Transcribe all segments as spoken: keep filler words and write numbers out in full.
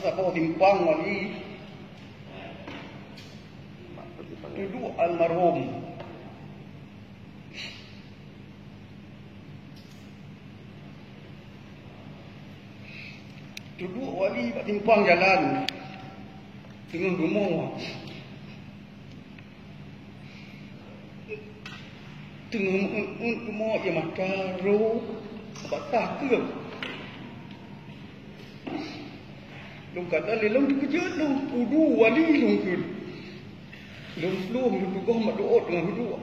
Saboh simpang wali, duek almarhum. Duek wali bak simpang jalan, teungoh geumoe. Teungoh meu'en-'en geumoe, ie mata rhot bak takheueh. Lôn kalon lé lôn teukeujot lôn, udeb wali lôn kheun. Lôn plueng, lôn tugoh mak duek teungoh duek.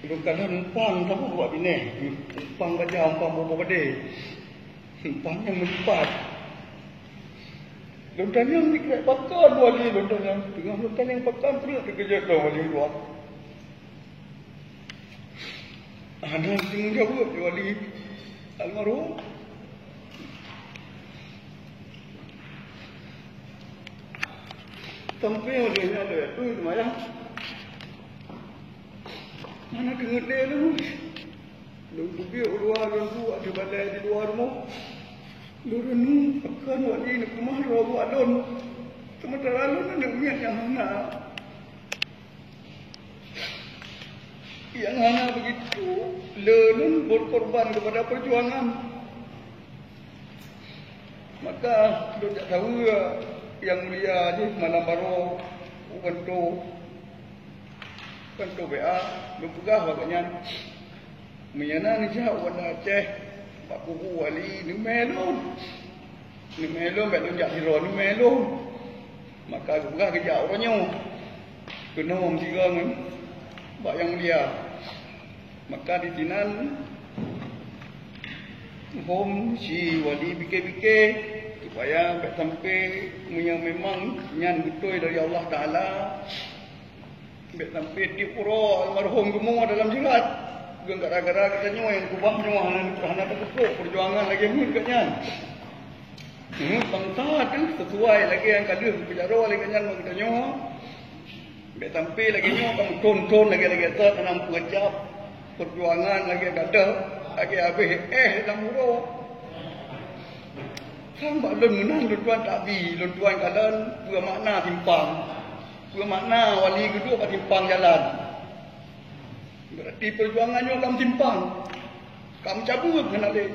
Lôn kalon umpang saboh bak binéh, umpang baja, umpang boh-boh padé. Umpang nyang meulipat. Lôn tanyong dikeue pakon wali, lôn tanyong. Teungoh lôn tanyong pakon, treuk teukeujot lôn wali meutuah. Hana teumeujaweueb lé wali almarhum. Sampoe lheueh nyan lé teuh seumayang. Hana teungeut lé lôn. Lôn teubiet u luwa, lôn duek di balai di luwa rumoh. Lôn renung, pakon wali neukeumah droe buet lôn. Seumeuntara lôn aneuk miet nyang hana. Nyang hana begitu le lôn berkorban kepada perjuangan. Maka lôn jak saweue Yang Mulia jih malam baroe u kantô, kantô B A, lôn peugah bak gobnyan, meunyoe na neujak u Banda Aceh bak kubu wali, neumè lôn. Neumè lôn, bèk lôn jak sidroe, neumè lôn. Maka geupeugah geujak uroe nyoe keunoe meusigoe ngon bak Yang Mulia. Maka disinan hom si wali pike-pike supaya bèk sampai, meunyoe memang nyan beutôi dari Allah Taala, bèk sampai tiep uroe almarhum geumoe dalam jeurat. Geuh gara-gara geutanyoe nyang keubah nyoe hana, hana teupeukok peujuangan lagèe meuet geuh nyan. Meuet bansa teuh sesuai lagèe nyang ka lheueh geupeujaro lé geuh nyan bak geutanyoe. Bèk sampai lagèe nyoe ka meuthon-thon lagèe-lagèe that, hana meupeugah peujuangan lagèe gadoh, lagèe habéh éh lam uroe. Sang bak lôn meunan lôn tuan tabi, lôn tuan kalon peue makna simpang. Peue makna wali geuduek bak simpang jalan. Berarti peujuangan nyoe ka meusimpang. Ka meucabeueng hana lé.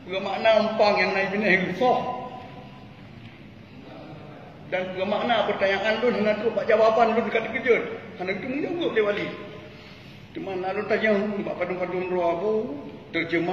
Peue makna umpang nyang na binéh geusoh? Dan peue makna peurtanyaan lôn hana trok bak jawaban lôn ka teukeujot? Hana geuteumeujaweueb lé wali. Teuma na lôn tanyong bak padum-padum droe abu, teujeumah